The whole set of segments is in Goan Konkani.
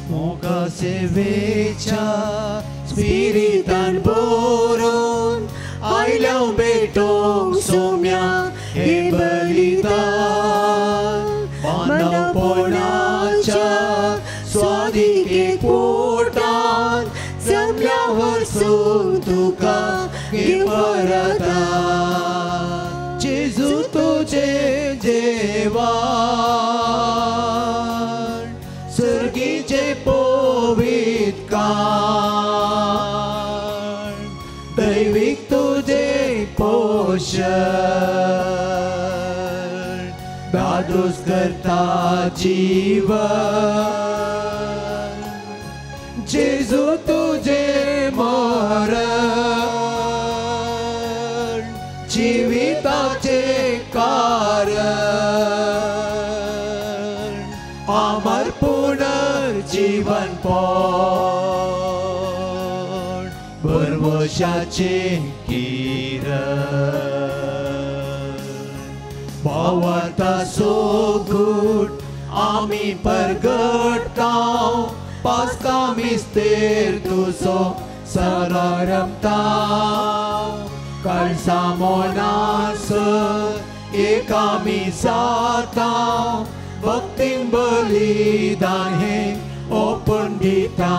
मोगा सेवेच्या स्पिरितान भरून आयल्या भेटोंक सोम्या हे बलिदान मानवपणाच्या स्वादिके पोटान जमल्या वरसून तुका परता जेजू तुझे जेवण सर्गीचे पवित्र काण दैवीक तुझे पोषण दादोस करता जीवन जेजू तुझे मरण जिविताचे कारण अमर पुनर्जीवन पण भरवशाचे किरण भावार्था सोगूट आमी परगटता पास्का मिस्तेर तुजो सरारमता कळसा मोनास एक आमी जाता भक्तीन बलिदान हे ओपन दिता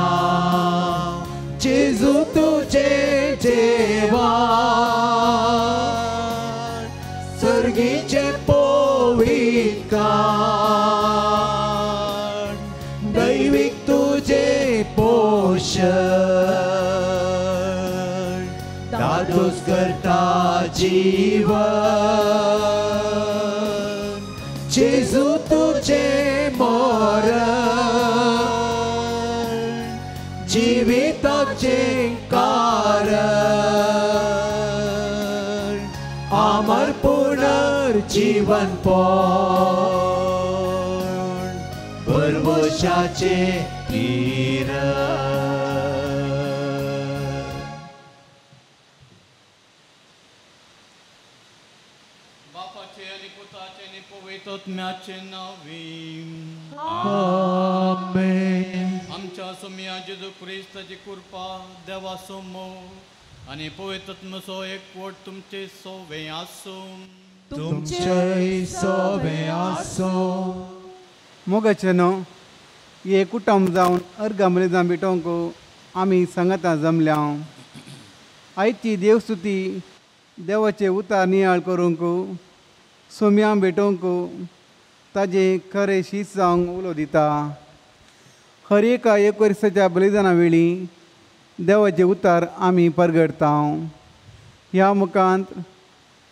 जेजू तुझे जेवण सर्गीचे पवित्र काण दैवीक तुझे पोषण दादोस करता जीवन जेजू तुझे मरण जिविताचे कारण अमर पुनर्जीवन पण भरवशाचे किरण. बापाचे आनी पुताचे आनी पवित्र आत्म्याचे नांवी आमेन. आमच्या सोम्या जेजू क्रिस्ताची कृपा देवाचो मोग आनी पवित्र आत्म्याचो एकवट तुमचे सोवे आसूं. तुमचे सोवे आसूं. मोगाचे न्हू हे कुटुंब जावन अर्गां बलिदान भेटोवंक आमी सांगाता जमल्या. आयची देवस्तुती देवाचे उतार नियाळ करूंक सोम्यां भेटोवंक ताजें खरें शीत जावंक उलो दिता. हर एका एक वर्साच्या बलिदाना वेळी देवाचे उतार आमी परगडता. ह्या मुखांत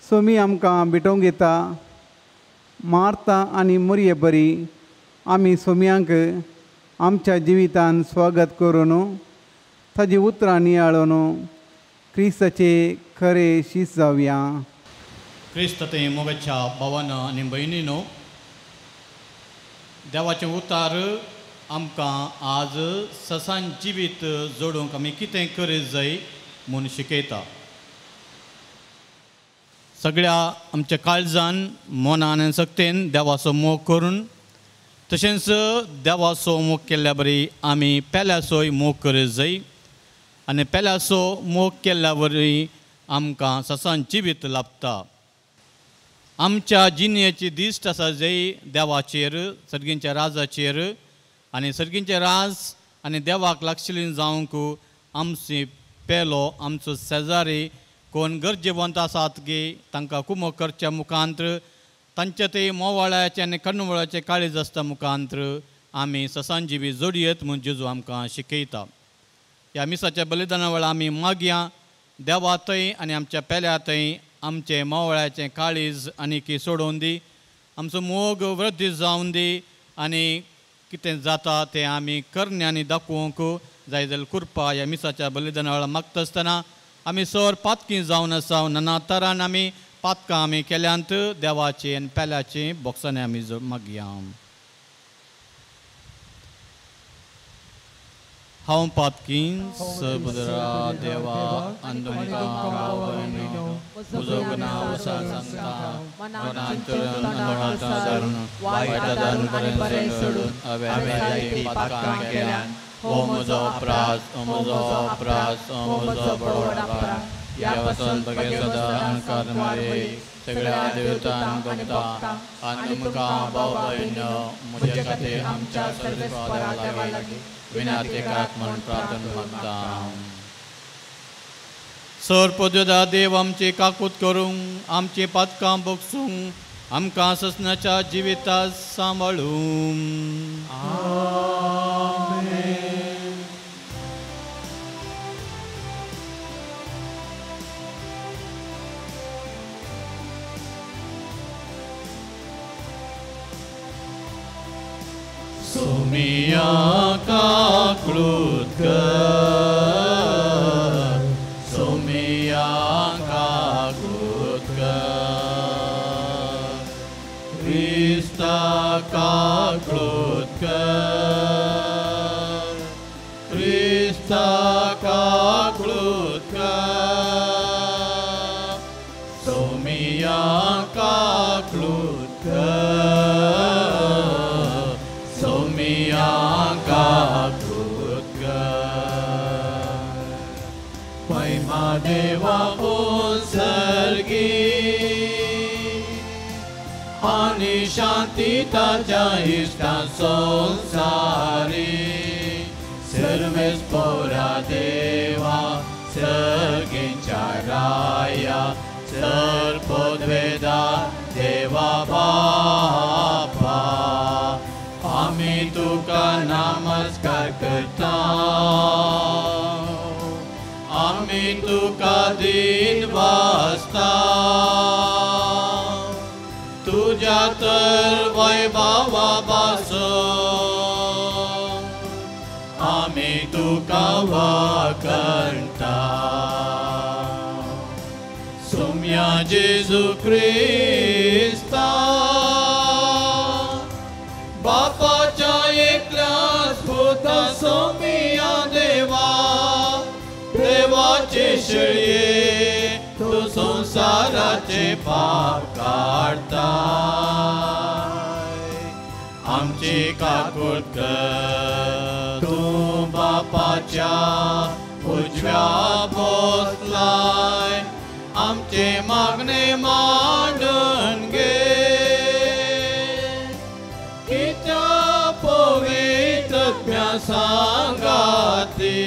सोमी आमकां भेटोवंक येता. मारता आनी मोरये बरी आमी सोम्यांक आमच्या जिवितान स्वागत करून ताजी उतरां नियाळून क्रिस्ताचे खरे शीस जावया. क्रिस्त ते मोगाच्या भावानो आनी भयणीनो, देवाचें उतार आमकां आज ससान जिवीत जोडूंक आमी कितें करीत जाय म्हूण शिकयता. सगळ्या आमच्या काळजान मनान आनी सक्तेन देवाचो मोग करून तशेंच देवाचो मोग केल्ल्या बरी आमी पेल्याचोय मोग करीत जाय आनी पेल्याचो मोग केल्ल्या वरी आमकां ससान जिवीत लाभता. आमच्या जिणेची दिश्ट आसा जय देवाचेर, सर्गींच्या राजाचेर आनी सर्गींचे राज आनी देवाक लागशिल्ली जावंक आमची पेलो आमचो शेजारी कोण गरजेवंत आसात गे तांकां कुमक करच्या मुखांत्र तांच्या ते मोवाळ्याचें आनी कण्णवळाचें काळीज आसता मुखांत्र आमी ससांजिवी जोडयेत म्हूण जेजू आमकां शिकयता. ह्या मिसाच्या बलिदाना वेळार आमी मागया देवा थंय आनी आमच्या पेल्या थंय आमचें मोवाळ्याचें काळीज आनी सोडोवन दी, आमचो मोग वृद्धी जावन दी आनी कितें जाता तें आमी करण्यांनी दाखोवंक जाय जाल्यार कृपा ह्या मिसाच्या बलिदाना वेळार मागता आसतना आमी सर पातकी जावन आसा. नाना तरान आमी पातकां आमी केल्यांत देवाची आनी पेल्याची बोक्सांनी आमी मागया. हांव पातकी सबदरा देवा आनी तुमकां म्हजो गुन्यांव सांगता मनान चिंतून वायट आदारून बरें सोडून हांवें जायतीं पातकां केल्यान. हो म्हजो अपराध, हो म्हजो अपराध, हो म्हजो व्हड अपराध. ह्या पासून बगैर सदां अणकार मारे सगळ्या देवतांक भक्ता आनी तुमकां भाव भयणींनो म्हजे खातीर आमच्या सर्वेस्परा देवा लागीं विनंती करात म्हूण प्रार्थना मागता. सर पदव्या देव आमची काकूत करूंक, आमची पातकां बगसूंक, आमकां ससनाच्या जिविता सांबाळूंक. सोमिया काकळूत कर, सोमिया काकळूत कर, क्रिस्ता काकळूत कर, क्रिस्ता काकळूत कर, सोमिया काकळूत कर, सोमिया काकळूत कर. महिमा देवा सर्गी आनी शांती ताच्या इश्टा संवसारी. सर्वेस्पोरा देवा सर्गींच्या राया सर पदवेदा देवा बापा आमी तुका नमस्कार करता, आमी तुका दिन वाजता, तुज्या तर वैभवा पासून आमी तुका वाकणता. सोम्या जेजू क्रिस्ता बापाच्या एकल्याच पुता सोमिया देवा देवाचे शेळये तूं संवसाराचे पाप काडता. आमची काकूट कर, तूं बापाच्या उजव्या बसलाय, आमचे मागणे मांडून घे. कित्या पवित्रत्म्या सांगाती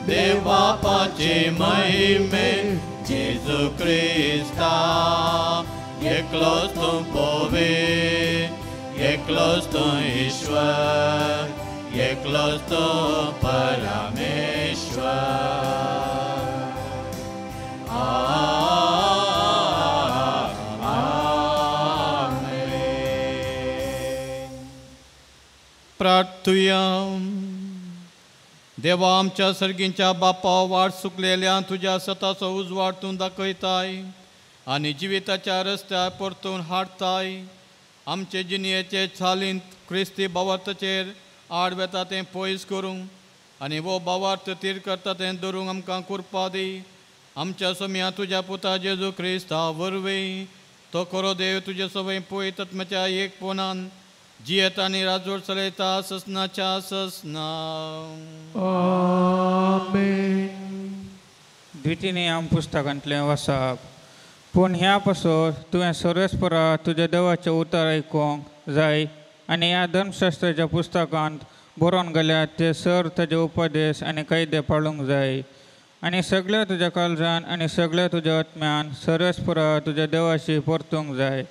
देवबापाचे महिमे जेजू क्रिस्ता एकलोच तूं पवित्र, एकलोच तूं ईश्वर, एकलोच तूं परमेश्वर. आमेन. प्रार्थुया. देवा आमच्या सर्गींच्या बापा वाट सुकलेल्या तुज्या सताचो उजवाड तूं दाखयताय आनी जिविताच्या रस्त्यार परतून हाडताय. आमचे जिणयेचे चालींत क्रिस्ती भावार्थाचेर आड वेता तें पयस करूंक आनी वो भावार्थ तीर करता तें धरूंक आमकां कृपा दी. आमच्या सोम्या तुज्या पुता जेजू क्रिस्ता वरवीं तो खरो देव तुजे सवय पळय तत्माच्या एक पोनान जियेता आनी राजवट चलयता ससनाच्या ससना. आमेन. द्वितीय पुस्तकांतलें वसाप. पूण ह्या पासून तुवें सर्वेस्परा तुज्या देवाचें उतर आयकूंक जाय आनी ह्या धर्मशास्त्राच्या पुस्तकांत बरोवन गेल्यात ते सर ताजे उपदेश आनी कायदे पाळूंक जाय आनी सगळ्या तुज्या काळजान आनी सगळ्या तुज्या आत्म्यान सर्वेस्परा तुज्या देवाशी परतूंक जाय.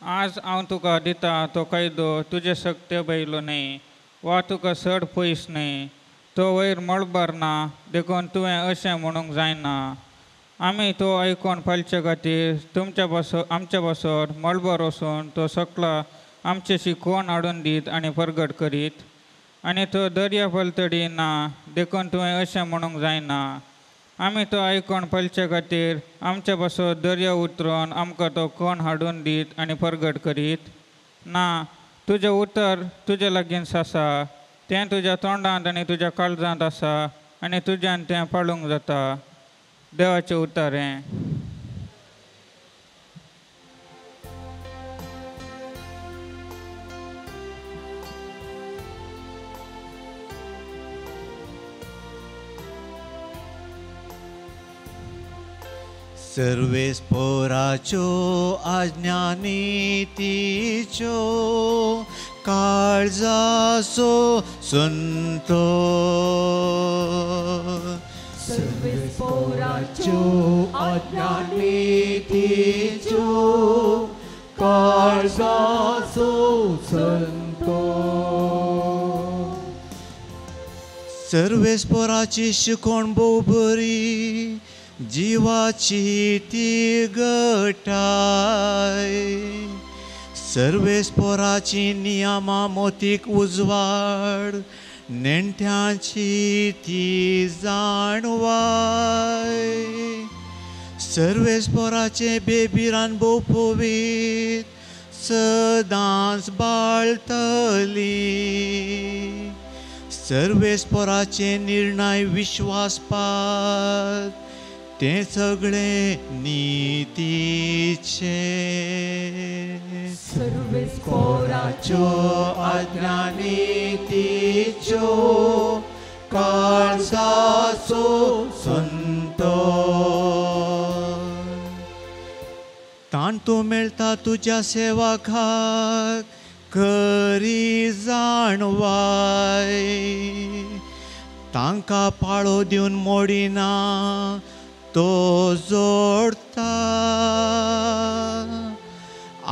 आज हांव तुका दिता तो कायदो तुजे सक्ते बैलो न्हय वा तुका चड पयस न्हय, तो वयर मळबार ना देखून तुवें अशें म्हणूंक जायना. आमी तो आयकून पाळचे खातीर तुमच्या पासत आमच्या पासत मळबार वचून तो सकला आमच्याशी कोण हाडून दीत आनी परगट करीत आनी तो दर्या पलतडी ना देखून तुवें अशें म्हणूंक जायना. आमी तो आयकून पाळचे खातीर आमच्या पासत दर्या उतरून आमकां तो कोण हाडून दीत आनी परगट करीत ना. तुजें उतर तुजे लागींच आसा, तें तुज्या तोंडांत आनी तुज्या काळजांत आसा आनी तुज्यान तें पाळूंक जाता. देवाचें उतर हें. सर्वेस्पोराच्यो आज्ञानितीच्यो काळजाचो संतो. सर्वेस्पोराच्यो आज्ञानितीच्यो काळजाचो संतो. सर्वेस्पोराची शिकोण भोव बरी जिवाची ती गटाय. सर्वेस्पोराची नियमा मोतीक उजवाड नेणट्यांची ती जाणवाय. सर्वेस्पोराचे बेबिरान भोव पवीत सदांच बाळतली. सर्वेस्पोराचे निर्णय विश्वासपात तें सगळें नितीचें. सर्वेस्पोराच्यो आज्ञानितीच्यो काळजाचो संतो. तांतू मेळटा तुज्या सेवकाक करी जाणवाय. तांकां पाळो दिवन मोडिना तो जोडता.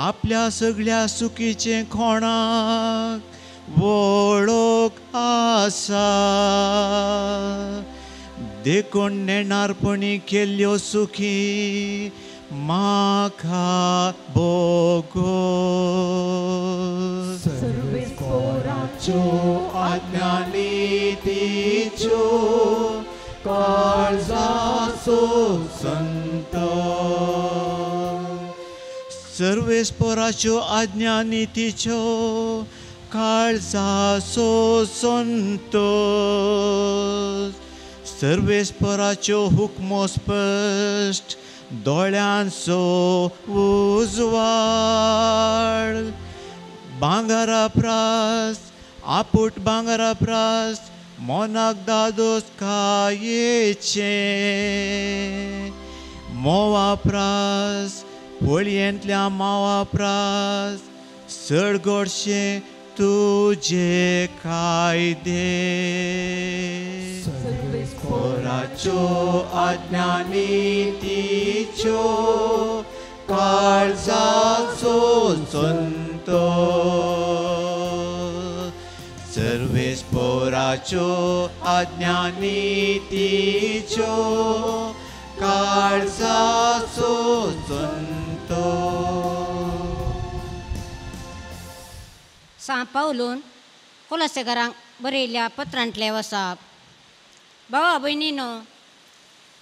आपल्या सगळ्या सुखीचें कोणाक वळख आसा. देखून नेणारपणी केल्ल्यो सुखी म्हाका भोगो. सर्वेस्पोराच्यो आज्ञानितीच्यो काळजाचो संतो. सर्वेस्पोराच्यो आज्ञानितीच्यो काळजाचो संतो. सर्वेस्पोराच्यो हुकमो स्पश्ट दोळ्यांचो उजवाड. भांगरा प्रास आपूट भांगरा प्रास मोनाक दादोस कायेचें. मोवा प्रास होळयेंतल्या मावा प्रास चड गोडशें तुजे कायदे. सर्वेस्पोराच्यो आज्ञानितीच्यो काळजाचो संतो. सर्वेस्पोराच्यो आज्ञानितीच्यो काळजाचो संतो. सांत पावलून कोलसेकारांक बरयल्ल्या पत्रांतले वसाप. भावा भयणीनो,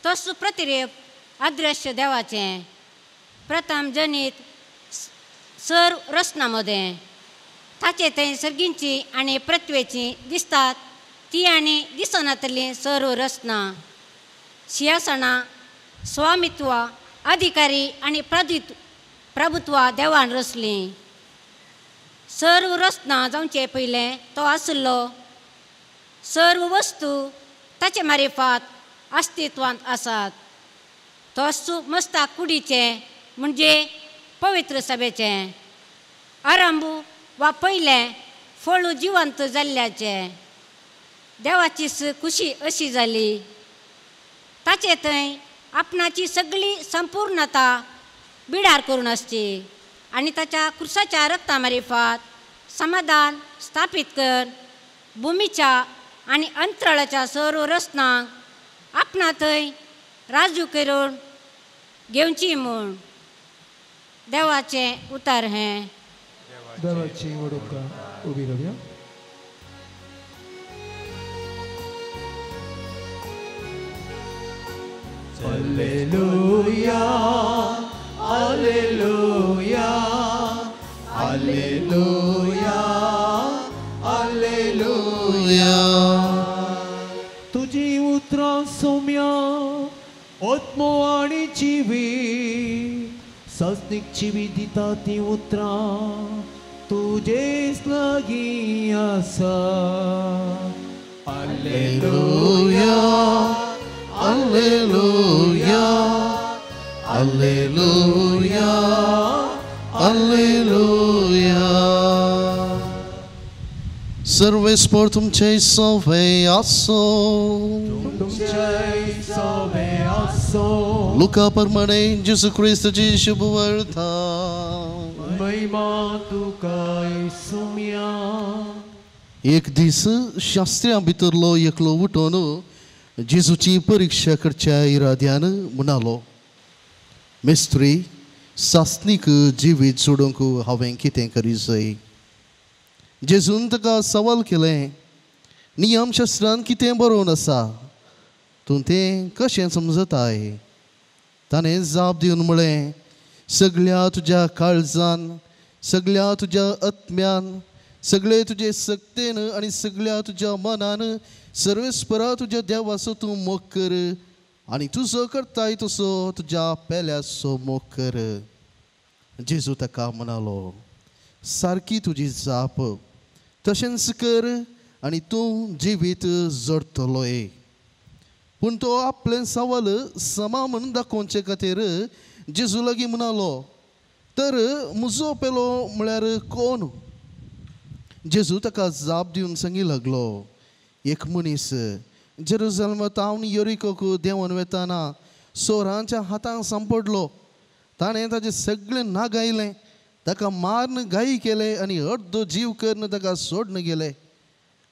तोच प्रतिरेप अदृश्य देवाचें प्रथम जनीत सर रचना मदें ताचे थंय सर्गींची आनी पृथ्वेची दिसतात ती आनी दिसनातली सर्व रचना शियासणां स्वामित्व अधिकारी आनी प्रभुत्व देवान रचलीं. सर्व रचना जावचे पयलें तो आसलो. सर्व वस्तू ताचे मारिफात अस्तित्वांत आसात. तोच मस्ताक कुडीचें म्हणजे पवित्र सभेचें आरंभ वा पयलें फळ जिवंत जाल्ल्याचें. देवाचीच खुशी अशी जाली ताचे थंय आपणाची सगळी संपूर्णता बिडार करून आसची आनी ताच्या क्रुसाच्या रक्ता मारिफात समाधान स्थापीत कर भुमीच्या आनी अंतराळाच्या सर्व रचनांक आपणा थंय राजू करून घेवची म्हूण. देवाचें उतर हें. देवाची वडोका उबी रावया. Alleluia, alleluia, alleluia, alleluia. तुजी उतरां सौम्या, जिवीत सासणीक जिवीत दिता ती उतरां तुजेच लागीं आसा. Alleluia, Alleluia, Alleluia, Alleluia. सर्वेस्पर तुमचे सवे आसो. तुमचे सवे आसो. लुका प्रमाणे जेजू क्रिस्ताची शुभवार्ता. महिमा तुका सुम्या. एक दीस शास्त्र्यां भितरलो एकलो उठोन जेजूची परिक्षा करच्या इराद्यान म्हणालो, मिस्त्री, सासणीक जिवीत सोडूंक हांवें कितें करी जाय? जेजून ताका सवाल केलें, नियमशास्त्रान कितें बरोवन आसा, तूं तें कशें समजताय? ताणें जाप दिवन म्हळें, सगळ्या तुज्या काळजान, सगळ्या तुज्या आत्म्यान, सगळे तुजे सक्तेन आनी सगळ्या तुज्या मनान सर्वेस्परा तुज्या देवाचो तूं मोग कर आनी तुजो करताय तसो तुज्या पेल्याचो मोग कर. जेजू ताका म्हणालो, सारकी तुजी जाप, तशेंच कर आनी तूं जिवीत जडतलोय. पूण तो आपलें सवाल समा म्हणून दाखोवचे खातीर जेजू लागीं म्हणालो, तर म्हजो पेलो म्हळ्यार कोण? जेजू ताका जाप दिवन सांगी लागलो, एक मनीस जेरुजलमा तावन यरिकोक देंवन वेताना सोरांच्या हातांक सांपडलो. ताणें ताजें सगळें नागायलें, ताका मारून घाई केले आनी अर्दो जीव करून ताका सोडून गेले.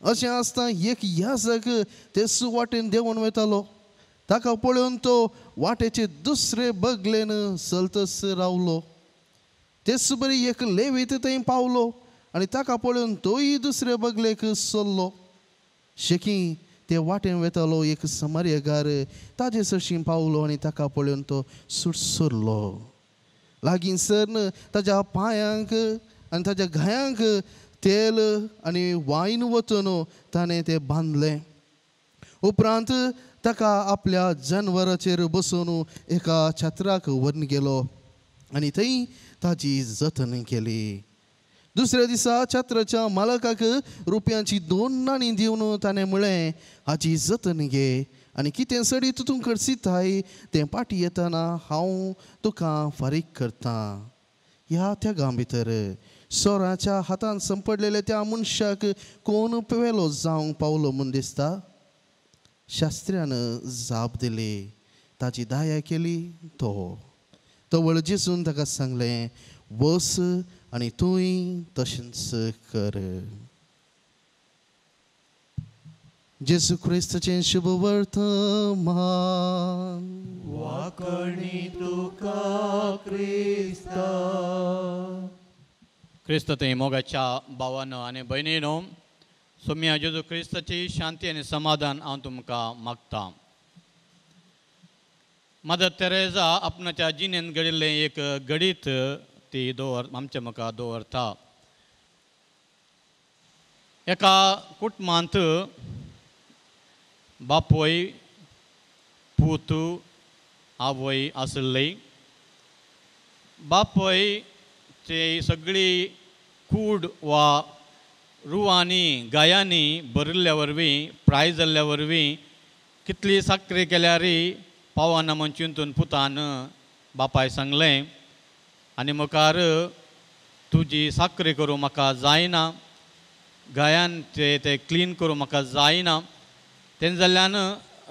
अशें आसतना एक याजक तेच वाटेन देंवन वेतालो. ताका पळोवन तो वाटेचे दुसरे बगलेन चलतच रावलो. तेच बरी एक लेवीत थंय पावलो आनी ताका पळोवन तोय दुसरे बगलेक चल्लो. शेकी ते वाटेन वेतालो एक समार्यगार ताजे सरशीं पावलो आनी ताका पळोवन तो सुरसुरलो. लागीं सरन ताज्या पांयांक आनी ताज्या घायांक तेल आनी वायन वचून ताणें तें बांदलें. उपरांत ताका आपल्या जनवराचेर बसोवन एका छात्राक व्हरून गेलो आनी थंय ताजी जतन केली. दुसऱ्या दिसा छात्राच्या मालकाक रुपयांची 2 नाणीं दिवन ताणें म्हळें, हाजी जतन घे आनी कितें सडी तूं खर्चिताय तें पाटी येतना हांव तुका फारीक करतां. ह्या त्यागां भितर सोराच्या हातान संपडलेल्या त्या मनशाक कोण पेलो जावंक पावलो म्हूण दिसता? शास्त्र्यान जाप दिली, ताजी दया केली तो. तवळ जेजून ताका सांगलें, वस आनी तूंय तशेंच कर. जेजू क्रिस्ताचें शुभ वर्तमान. वाकणी तुका क्रिस्ता. क्रिस्त थंय मोगाच्या भावानो आनी भयणीनो, सोम्या जेजू क्रिस्ताची शांती आनी समाधान हांव तुमकां मागतां. मदर तेरेजा आपणाच्या जिणेंत घडिल्लें एक घडीत ती दवर आमच्या मुखार दवरता. एका कुटुंबांत बापूय, पूत, आवय आशिल्ली. बापूय ते सगळी कूड वा रुवांनी गायांनी भरिल्ल्या वरवीं, प्राय जाल्ल्या वरवीं कितली साकरी केल्यार पावना म्हूण चिंतून पुतान बापाय सांगलें, आनी मुखार तुजी साकरी करूं म्हाका जायना, गायान ते ते क्लीन करूं म्हाका जायना. तेन्ना जाल्ल्यान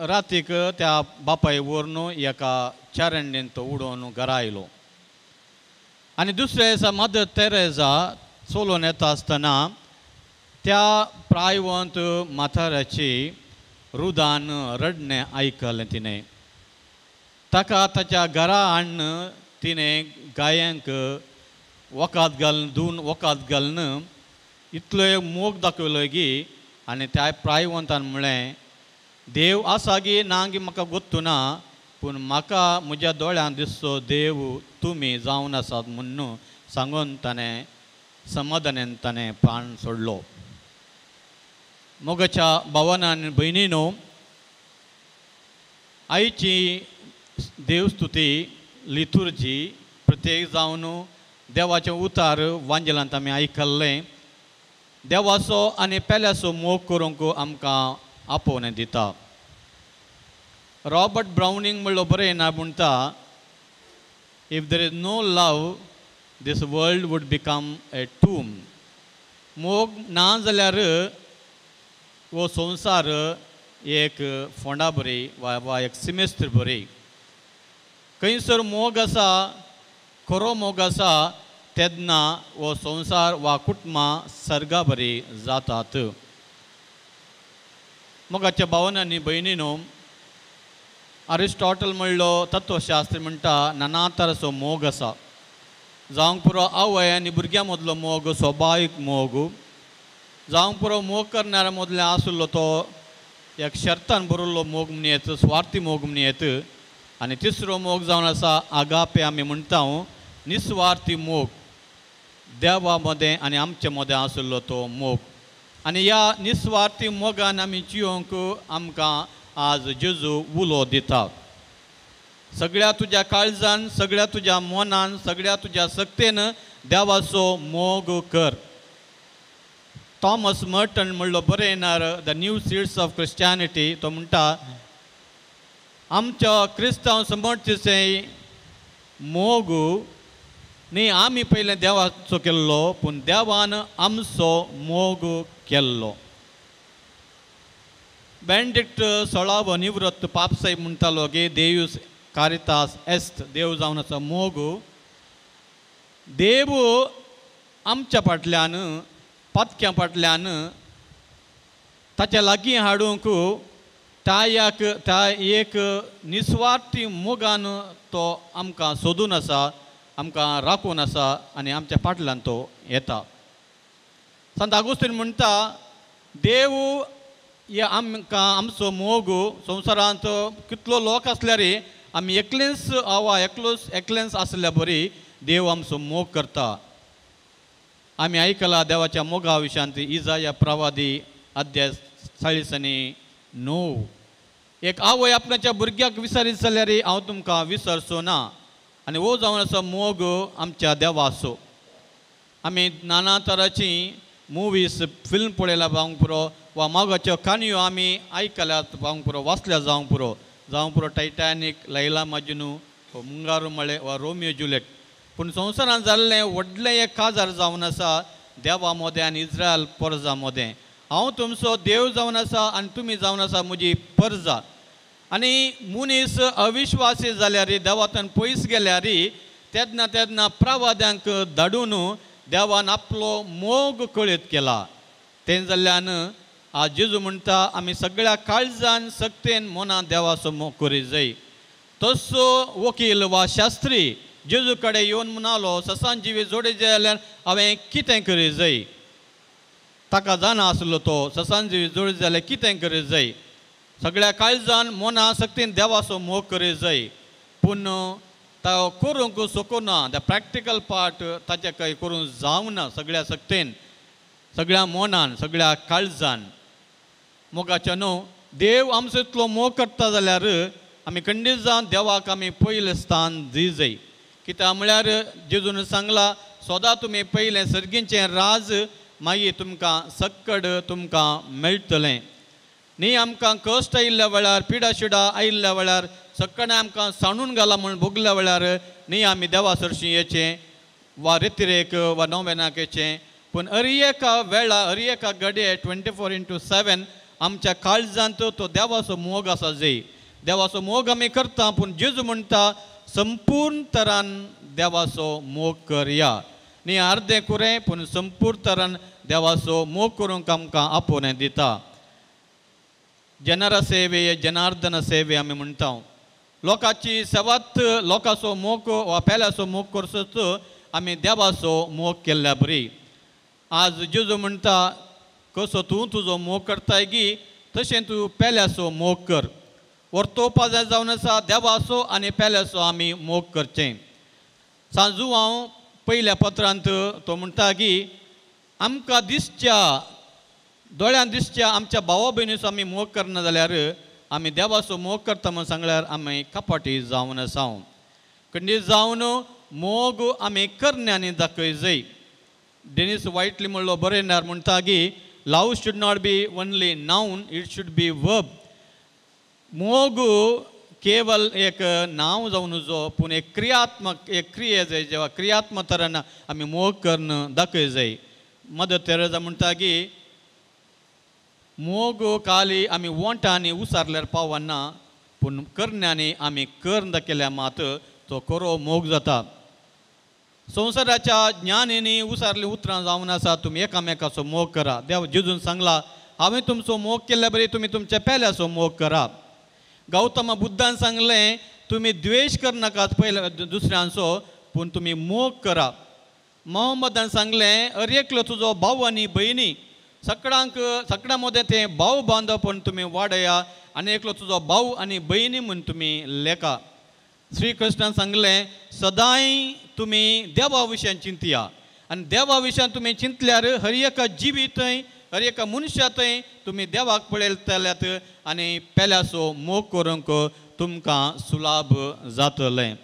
रातीक त्या बापाय व्हरून एका चारंडेन तो उडोवन घरा आयलो. आनी दुसऱ्या दिसा मदर तेरेजा चलोवन येता आसतना त्या प्रायवंत म्हाताऱ्याची रुदान रडणें आयकलें तिणें. ताका ताच्या घरा हाडून तिणें गायांक वखद घालून धुवन वखद घालून इतलो मोग दाखयलो की आनी त्या प्रायवंतान म्हळें, देव आसा गी ना गी म्हाका गोत्तू ना, पूण म्हाका म्हज्या दोळ्यांत दिसचो देव तुमी जावन आसात म्हूण सांगून ताणें समाधानान ताणें प्राण सोडलो. मोगाच्या भावान आनी भयणीनो, आयची देवस्तुती लितुर्जी प्रत्येक जावन देवाचें उतार वांजेलांत आमी आयकल्लें. देवाचो आनी पेल्याचो मोग करूंक आमकां आपोवणें दिता. रॉबर्ट ब्रावनींग म्हणलो बरयना म्हणटा, if there is no love this world would become a tomb. मोग ना जाल्यार हो संवसार एक फोंडा बरी वा एक सिमेस्त्र बरी. खंयसर मोग आसा, खरो मोग आसा, तेन्ना हो संवसार वा कुटुंबां सर्गा बरी जातात. मोगाच्या भावान आनी भयणीनो, अरिस्टॉटल म्हणलो तत्वशास्त्री म्हणटा नाना तराचो मोग आसा. जावंक पुरो आवय आनी भुरग्यां मदलो मोग स्वभावीक मोग, जावंक पुरो मोग करणाऱ्या मदलें आशिल्लो तो एक शर्तान बरयल्लो मोग म्हण येत, स्वार्थी मोग म्हण येत. आनी तिसरो मोग जावन आसा आगापे आमी म्हणटा निस्वार्थी मोग, देवा मदें आनी आमचे मदें आशिल्लो तो मोग. आनी ह्या निस्वार्थी मोगान आमी जियोंक आमकां आज जेजू उलो दिता. सगळ्या तुज्या काळजान, सगळ्या तुज्या मनान, सगळ्या तुज्या शक्तेन देवाचो मोग कर. थॉमस मर्टन म्हणलो बरयणार the new seeds of Christianity, तो म्हणटा आमच्या क्रिस्तांव समर्चें मोग न्ही आमी पयलें देवाचो केल्लो, पूण देवान आमचो मोग केल्लो. बेनेडिक्ट सोळावो निवृत्त पापसाहेब म्हणटालो की देयूस कारितास एस्त, देव जावन आसा मोग. देव आमच्या फाटल्यान पातक्यां फाटल्यान ताच्या लागीं हाडूंक त्या त्या एक निस्वार्थी मोगान तो आमकां सोदून आसा, आमकां राखून आसा आनी आमच्या फाटल्यान तो येता. संत आगुस्तीन म्हणटा देव हे आमकां आमचो मोग संवसारांत कितलो लोक आसल्यार आमी एकलेंच वा एकलेंच आसल्या बरी देव आमचो मोग करता. आमी आयकला देवाच्या मोगा विशयांत इजाया प्रवादी अध्याय 49. एक आवय आपणाच्या भुरग्याक विसरीत जाल्यार हांव तुमकां विसरचो ना. आनी हो जावन आसा मोग आमच्या देवाचो. आमी नाना तराची मुवीज फिल्म पळयल्या जावंक पुरो वा मोगाच्यो काणयो आमी आयकल्यात जावंक पुरो, वाचल्या जावंक पुरो, जावंक पुरो टायटॅनीक, लैला मजनू, मुंगारू मळे वा रोमियो जुलियट. पूण संवसारांत जाल्लें व्हडलें एक काजार जावन आसा देवा मोदें आनी इस्रायल परजा मोदें. हांव तुमचो देव जावन आसा आनी तुमी जावन आसा म्हजी परजा. आनी मनीस अविश्वासी जाल्यार देवांतल्यान पयस गेल्यार तेन्ना तेन्ना प्रवाद्यांक धाडून देवान आपलो मोग कळीत केला. तें जाल्ल्यान आज जेजू म्हणटा आमी सगळ्या काळजान सक्तेन मनान देवाचो मोग करीत जाय. तसो वकील वा शास्त्री जेजू कडेन येवन म्हणालो ससान जिवी जोडी जाल्यार हांवें कितें करीत जाय. ताका जाणा आसलो तो ससान जिवी जोडी जाल्यार कितें करीत जाय. सगळ्या काळजान मना सक्तीन देवाचो मोग करीत जाय. पूण तो करूंक शकना, the practical part ताचे काय करूंक जावना सगळ्या सक्तेन, सगळ्या मनान, सगळ्या काळजान. मोगाच्या न्हू देव आमचो इतलो मोग करता जाल्यार आमी खंडीत जावन देवाक आमी पयलें स्थान दी जाय. कित्याक म्हळ्यार जेजून सांगला सदां तुमी पयलें सर्गीचें राज, मागीर तुमकां सक्कड तुमकां मेळटलें. न्ही आमकां कश्ट आयिल्ल्या वेळार, पिडा शिडा आयिल्ल्या वेळार, सक्कडें आमकां सांडून घाला म्हूण भोगल्या वेळार न्ही आमी देवा सरशीं येचें वा रेतिरेक वा नोवेनाक येचें. पूण अरी एका वेळा, अरी एका घडये 24/7 आमच्या काळजांत तो देवाचो मोग आसा जाय. देवाचो मोग आमी करता, पूण जेजू म्हणटा संपूर्ण तरान देवाचो मोग करया. न्ही अर्दें कुरें, पूण संपूर्ण तरान देवाचो मोग करूंक आमकां आपोवणें दिता. जनर सेवे, जनार्दन सेवे आमी म्हणटा. लोकांची सेवात, लोकांचो मोग वा पेल्याचो मोग करसोच आमी देवाचो मोग केल्ल्या बरी. आज जेजू म्हणटा कसो तूं तुजो मोग करताय गी तशें तूं पेल्याचो मोग कर. वर्तोवपा जाय जावन आसा देवाचो आनी पेल्याचो आमी मोग करचें. सांजू हांव पयल्या पत्रांत तो म्हणटा की आमकां दिसच्या दोळ्यान दिसच्या आमच्या भावा भयणीचो आमी मोग करना जाल्यार आमी देवाचो मोग करता म्हूण सांगल्यार आमी कपाटी जावन आसा. खंडीत जावन मोग आमी करण्यांनी दाखय जाय. डेनिस वायटली म्हणलो बरयणार म्हणटा की love should not be only noun, it should be verb. मोग केवल एक नांव जावन जो पूण एक क्रियात्मक एक क्रिया जाय, जेवा क्रियात्मक तरान आमी मोग करून दाखय जाय. मदर तेरेजा म्हणटा की मोग काली आमी वोंटांनी उसारल्यार पावना, पूण करण्यांनी आमी करून दाखयल्यार मात तो खरो मोग जाता. संवसाराच्या ज्ञानींनी उसारलीं उतरां जावन आसा तुमी एकामेकाचो मोग करा. देव जेजून सांगला हांवें तुमचो मोग केल्ल्या बरी तुमी तुमच्या पेल्याचो मोग करा. गौतम बुद्धान सांगलें तुमी द्वेश करनाकात पयल्या दुसऱ्यांचो, पूण तुमी मोग करा. मोहम्मदान सांगलें अर एकलो तुजो भाव आनी भयणी सगळ्यांक सगळ्यां मदें तें भाव बांदप म्हूण तुमी वाडया आनी एकलो तुजो भाव आनी भयणी म्हूण तुमी लेखा. श्रीकृष्णान सांगलें सदांय तुमी देवा विशयान चिंतया आनी देवा विशयान तुमी चिंतल्यार हर एका जिवीतय हर एका मनशांतय तुमी देवाक पळयतल्यात आनी पेल्याचो मोग करूंक तुमकां सुलाभ जातलें.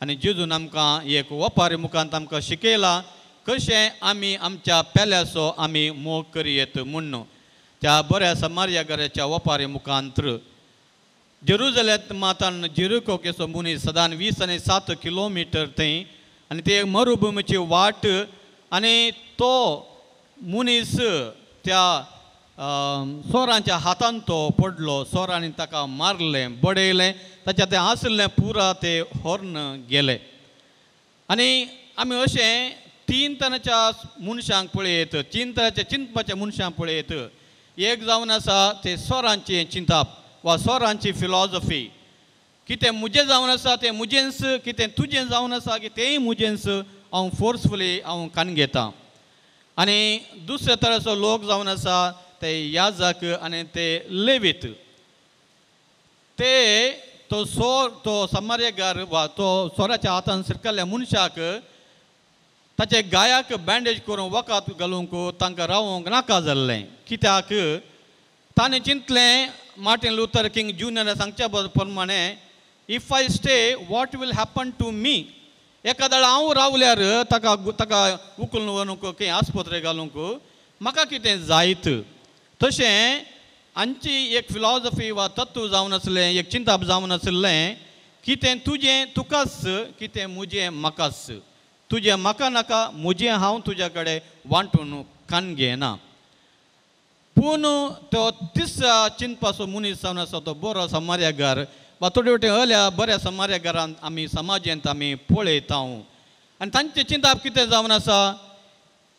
आनी जेजून आमकां एक वपारी मुखांत आमकां शिकयला कशें आमी आमच्या पेल्याचो आमी मोग करयेत म्हूण. त्या बऱ्या समार्या घराच्या वपारी मुखांत जेरुजलेत मातान जेरुको केसो मनीस सदान 20 आनी 7 किलोमिटर थंय आनी ते मरुभुमीची वाट आनी तो मनीस त्या सोरांच्या हातान तो पडलो. सोरांनी ताका मारलें बडयलें, ताच्या तें आसलें पुरा ते हॉर्न गेले. आनी आमी अशें 3 तरांच्या मनशांक पळयत, 3 तरांच्या चिंतपाच्या मनशांक पळयत. एक जावन आसा ते सोरांचें चिंतप वा सोरांची फिलॉजॉफी, कितें म्हजें जावन आसा तें म्हजेंच, कितें तुजें जावन आसा की तेंय म्हजेंच, हांव फोर्सफुली हांव कान घेता. आनी दुसऱ्या तरेचो लोक जावन आसा ते याजक आनी ते लेवीत. ते तो सोर तो समार्यगार वा तो सोराच्या हातान शिरकल्ल्या मनशाक ताचे गायाक बँडेज करून वखद घालूंक तांकां रावोंक नाका जाल्लें. कित्याक ताणें चिंतलें मार्टिन लुथर किंग ज्युनियर सांगच्या प्रमाणे if I stay what will happen to me. एकादाळ हांव रावल्यार ताका ताका उखलून व्हरूंक खंय आस्पत्रे घालूंक म्हाका कितें जायत. तशें हांची एक फिलॉजॉफी वा तत्व जावन आसलें, एक चिंतप जावन आसलें कितें तुजें तुकाच, कितें म्हजें म्हाकाच, तुजें म्हाका नाका, म्हजें हांव तुज्या कडेन वांटून कान घेना. पूण तो तिसऱ्या चिंतपाचो मनीस जावन आसा तो बरो समार्यागार वा थोडे वटेन हल्या बऱ्या समार्यागारांत आमी समाजेंत आमी पळयता. आनी तांचें चिंतप कितें जावन आसा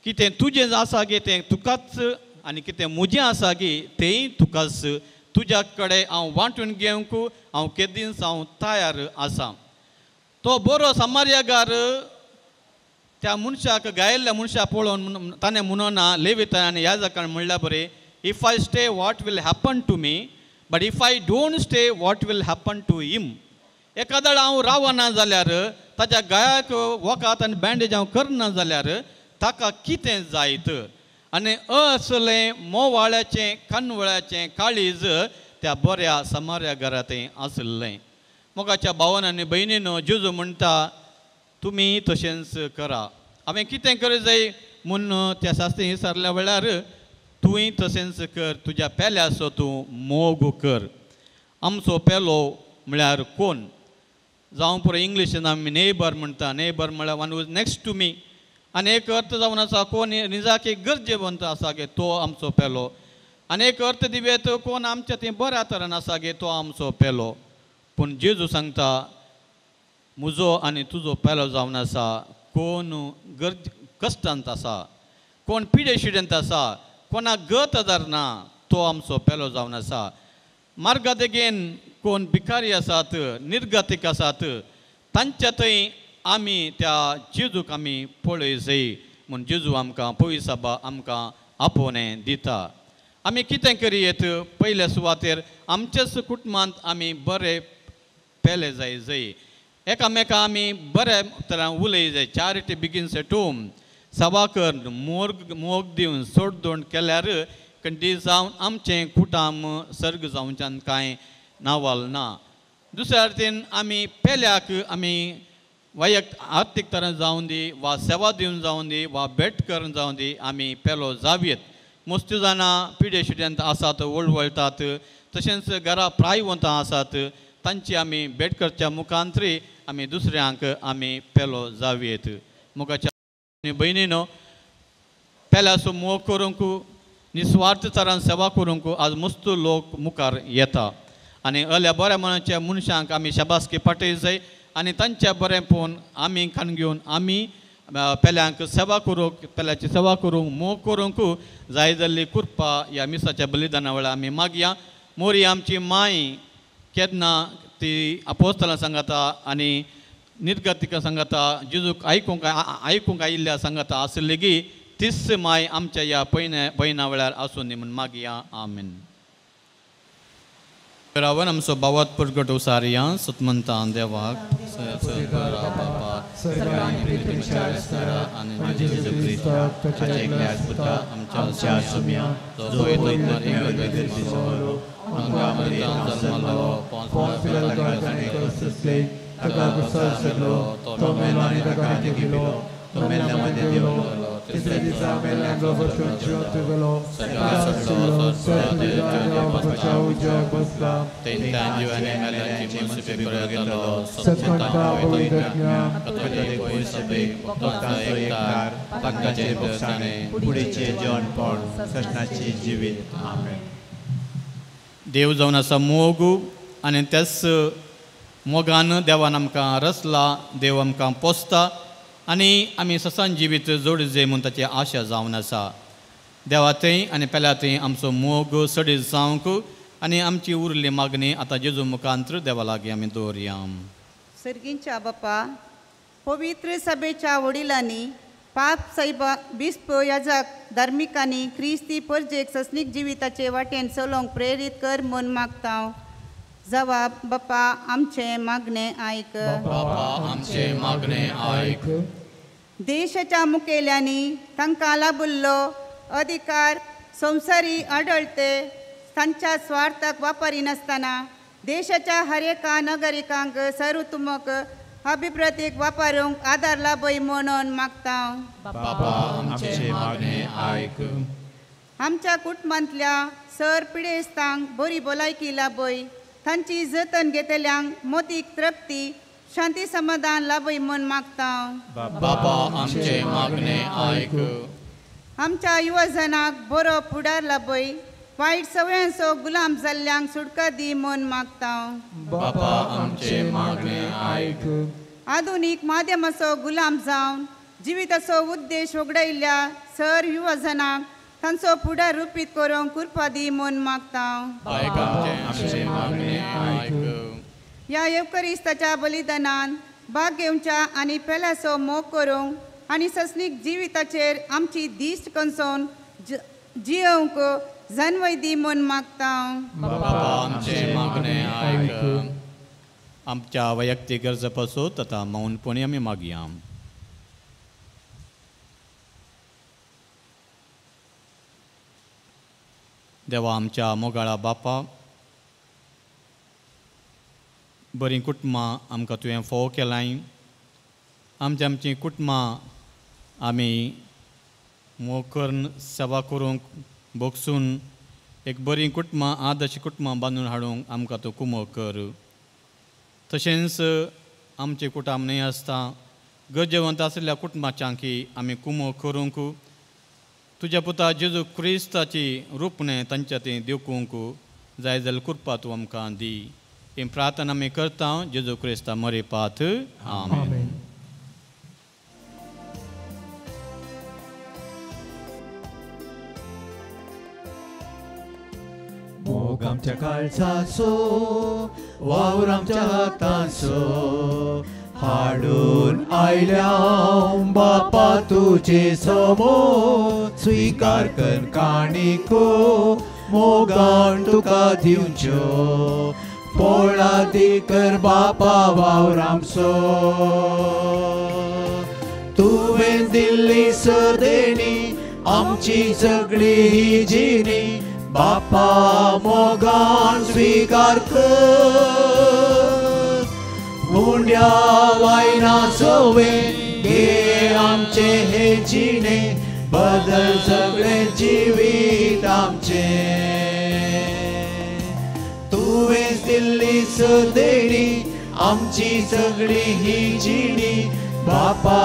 कितें तुजें आसा की तें तुकाच आनी कितें म्हजें आसा की तेंय तुकाच, तुज्या कडेन हांव वांटून घेवंक हांव केदींच हांव तयार आसा. तो बरो समार्यागार त्या मनशाक गायिल्ल्या मनशाक पळोवन ताणें म्हणोना लेविता आनी याजकान म्हणल्यार बरें if I stay what will happen to me, but if I don't stay what will happen to him. एकादाळ हांव रावना जाल्यार ताच्या गायाक वखद आनी बँडेज हांव करना जाल्यार ताका कितें जायत. आनी असलें मोवाळ्याचें कानवळ्याचें काळीज त्या बऱ्या समार्या घरांत आसलें. मोगाच्या भावान आनी भयणीनो जेजू म्हणटा तुमी तशेंच करा. हांवें कितें करूं जाय म्हूण त्या शास्त्री विचारल्या वेळार तुवें तशेंच कर, तुज्या पेल्याचो तूं मोग कर. आमचो पेलो म्हळ्यार कोण जावं पुरो इंग्लिशीन आमी नेबर म्हणटा. नेबर म्हळ्यार one who's next to me. आनी एक अर्थ जावन आसा कोण निजाकी गरजेवंत आसा गे तो आमचो पेलो. आनी एक अर्थ दिवयेत कोण आमच्या थंय बऱ्या तरान आसा गे तो आमचो पेलो. पूण जेजू सांगता म्हजो आनी तुजो पेलो जावन आसा कोण गरज कश्टांत आसा, कोण पिडेशिडेंत आसा, कोणाक गत आदार ना तो आमचो पेलो जावन आसा. मार्गा देगेन कोण भिकारी आसात, निर्गतीक आसात, तांच्या थंय आमी त्या जेजूक आमी पळय जाय म्हूण जेजू आमकां पयसाबा आमकां आपोवणें दिता. आमी कितें करयेत पयल्या सुवातेर आमच्याच कुटुंबांत आमी बरे पेले जाय जाय, एकामेका आमी बऱ्या तरान उलय जाय. Charity begins at home. सवा कर मोग मोग दिवन सोडदोण केल्यार कंडी जावन आमचें कुटाम सर्ग जावच्यान कांय नावाल ना. दुसऱ्या अर्थीन आमी पेल्याक आमी वैयक्तीक आर्थीक तरेन जावन दी वा सेवा दिवन जावन दी वा भेट करून जावन दी आमी पेलो जावयेत. मस्ती जाणां पिडे शिट्यांत आसात, वळवळटात, तशेंच घरा प्रायवंतां आसात, तांची आमी भेट करच्या मुखांतरी आमी दुसऱ्यांक आमी पेलो जावयेत. मुखाच्या भयणीनो, पेल्याचो मोग करूंक निस्वार्थ तरान सेवा करूंक आज मस्त लोक मुखार येता आनी अल्या बऱ्या मनाच्या मनशांक आमी शाबासकी पाटय जाय आनी तांच्या बरें पळोवन आमी खाण घेवन आमी पेल्यांक सेवा करूंक, पेल्याची सेवा करूंक, मोग करूंक जाय जाल्ली कृपा ह्या मिसाच्या बलिदाना वेळार आमी मागया. मोरी आमची माय केन्ना ती आपोस्तलां सांगता आनी निर्गतिका सांगता, जेजूक आयकूंक आयकूंक आयिल्ल्या सांगता आसली की तीच माय आमच्या ह्या पयना वेळार आसूं दी म्हूण मागया. आमेन. रावन आमचो बावत परगट उसारया सतमंतान देवाक देव जावन आसा मोग आनी त्याच मोगान देवान आमकां रचला, देव आमकां पोसता आनी आमी ससान जिवीत जोड जाय म्हूण ताची आशा जावन आसा. देवा थंय आनी पेल्या थंय आमचो मोग सडीत जावंक आनी आमची उरली मागणी आतां जेजू मुखांत्र देवा लागीं आमी दवरया. सर्गींच्या बापा, पवित्र सभेच्या वडिलांनी पाप सायबा बिस्प याजक धार्मिकांनी क्रिस्ती परजेक ससनीक जिविताचे वाटेन चलोवंक प्रेरीत कर म्हूण मागता. जवाब बापा आमचें मागणें आयक. बापा आमचें मागणें आयक. देशाच्या मुखेल्यांनी तांकां लाबिल्लो अधिकार संवसारी आडळते तांच्या स्वार्थाक वापरिनासतना देशाच्या हर एका नागरिकांक सर्वतुमक अभिप्रतीक वापरूंक आदार लाभय म्हणून मागता. बापा आमचें मागणें आयक. आमच्या कुटुंबांतल्या सर पिडेस्तांक बरी भलायकी लाभय, तांची जतन घेतल्यांक मोतीक तृप्ती शांती समाधान लाभय म्हूण मागता. बापा आमचें मागणें आयक. आमच्या युवजनाक बरो फुडार लाभय, वायट सवयांचो गुलाम जाल्ल्यांक सुटका दी म्हूण मागता. बापा आमचें मागणें आयक. आधुनीक माध्यमाचो गुलाम जावन जिविताचो उद्देश वगडायिल्ल्या सर युवजनाक तांचो फुडार रुपीत करूंक कृपा दी म्हूण मागता. ह्या येवकरिस्ताच्या बलिदानान भाग घेवच्या आनी पेल्याचो मोग करूंक आनी ससनीक जिविताचेर आमची दिश्ट कंसोवन जियोवंक जनवय दी म्हूण मागता. आमच्या वैयक्तीक गरजा पासून तथा मौनपणी आमी मागया. देवा आमच्या मोगाळा बापा, बरीं कुटुंबां आमकां तुवें फोव केलाय. आमची आमचीं कुटुंबां आमी मोग करून सेवा करूंक भोगसून एक बरीं कुटुंबां आदर्श कुटुंबां बांदून हाडूंक आमकां तूं कुमक कर. तशेंच आमचें कुटुंब न्हय आसता गरजेवंत आशिल्ल्या कुटुंबाच्यांकी आमी कुमक करूंक तुज्या पुता जेजू क्रिस्ताची रूपणें तांच्या ती देखूंक जाय जाल्यार कृपा तूं आमकां दी. ही प्रार्थना आमी करता जेजू क्रिस्ता मरेपात. आमेन. मोग आमच्या काळजाचो, वावर आमच्या हाताचो, हाडून आयल्या बापा तुजे समोर, स्विकार कर काणिको मोगान तुका दिवच्यो, पोळादी कर बापा वावर आमचो. तुवें दिल्ली सदेणी आमची सगळी ही जिणी, बापा मोगान स्वीकार कर उंड्या वायना सवे घे आमचे हे जिणे बदल सगळे जिवीत आमचे तुवें दिल्ली सदेणी आमची सगळी ही जिणी बापा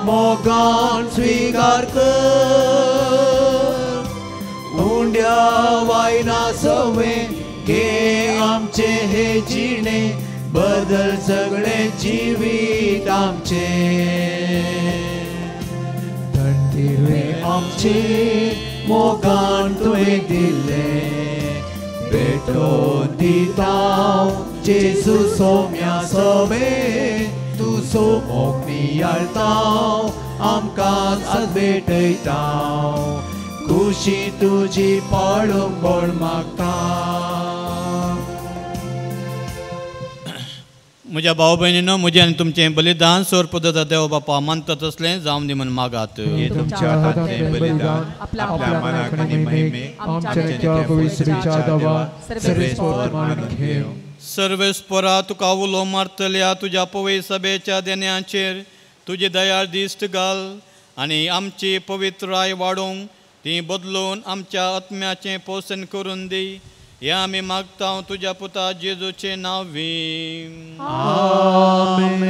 मोगान स्वीकार कर उंड्या वायना सवे घे आमचे हे जिणे बदल सगळे जिवीत आमचे थंडिले आमचे मोगान तुवें दिले भेटोवन दिता जेजू सोम्या सोमे तुजो मोग नियाळता आमकां सद भेटयता खुशी तुजी पाळोवंक मागता. म्हज्या भाव भयणीनो म्हजें आनी तुमचें बलिदान सोर पद्दत देव बापा मानता तसलें जावन दी म्हूण मागात. तुमच्या हातांतलें बलिदान आपल्या मनाक आनी महिमेक आमच्या पवित्र देवा सर्वेस्पोर मानून घेव. सर्वेस्पोरा तुका उलो मारतल्या तुज्या पवित्र सभेच्या देण्याचेर तुजी दयाळ दिश्ट घाल आनी आमची पवित्राय वाडोवंक ती बदलून आमच्या आत्म्याचें पोशण करून दी. हें आमी मागता तुज्या पुता जेजूचे नांवी. आमेन.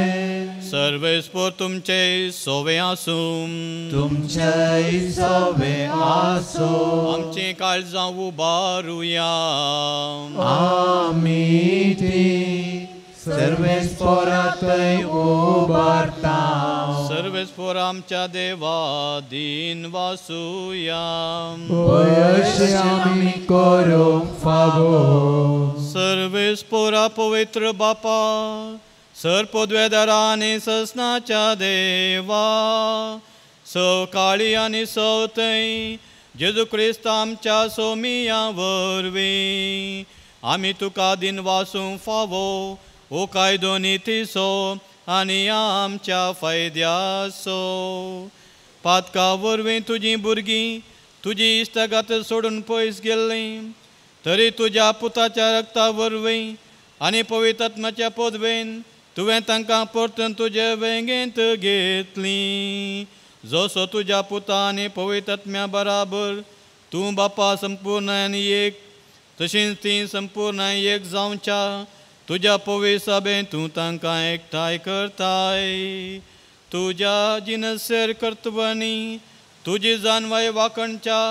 सर्वेस्पोर तुमचे सोवे आसूं. तुमचे सोवे आसूं. आमचीं काळजां उबारुया. आमी ती सर्वेस्पोरातय उबारता. सर्वेस्पोर आमच्या देवा दीन वासुया. अशें आमी करूंक फावो. सर्वेस्पोरा पवित्र बापा सर्पद्वेदरा आनी ससनाच्या देवा सकाळी आनी सवथंय जेजू क्रिस्त आमच्या सोमिया वरवीं आमी तुका दिन वासूंक फावो ओ कायदो नितीचो आनी आमच्या फायद्याचो. पातका वरवीं तुजीं भुरगीं तुजी इश्टागत सोडून पयस गेल्लीं तरी तुज्या पुताच्या रक्ता वरवीं आनी पवित्र आत्म्याच्या पदवेन तुवें तांकां परतून तुजे वेंगेंत घेतलीं. जसो तुज्या पुता आनी पवित्र आत्म्या बराबर तूं बापा संपूर्ण आनी एक तशींच तीं संपूर्ण एक जावच्या तुज्या पवित्र सभेंत तूं तांकां एकठांय करताय. तुज्या जिनसेर कर्तवांनी तुजी जानवाय वाखणच्या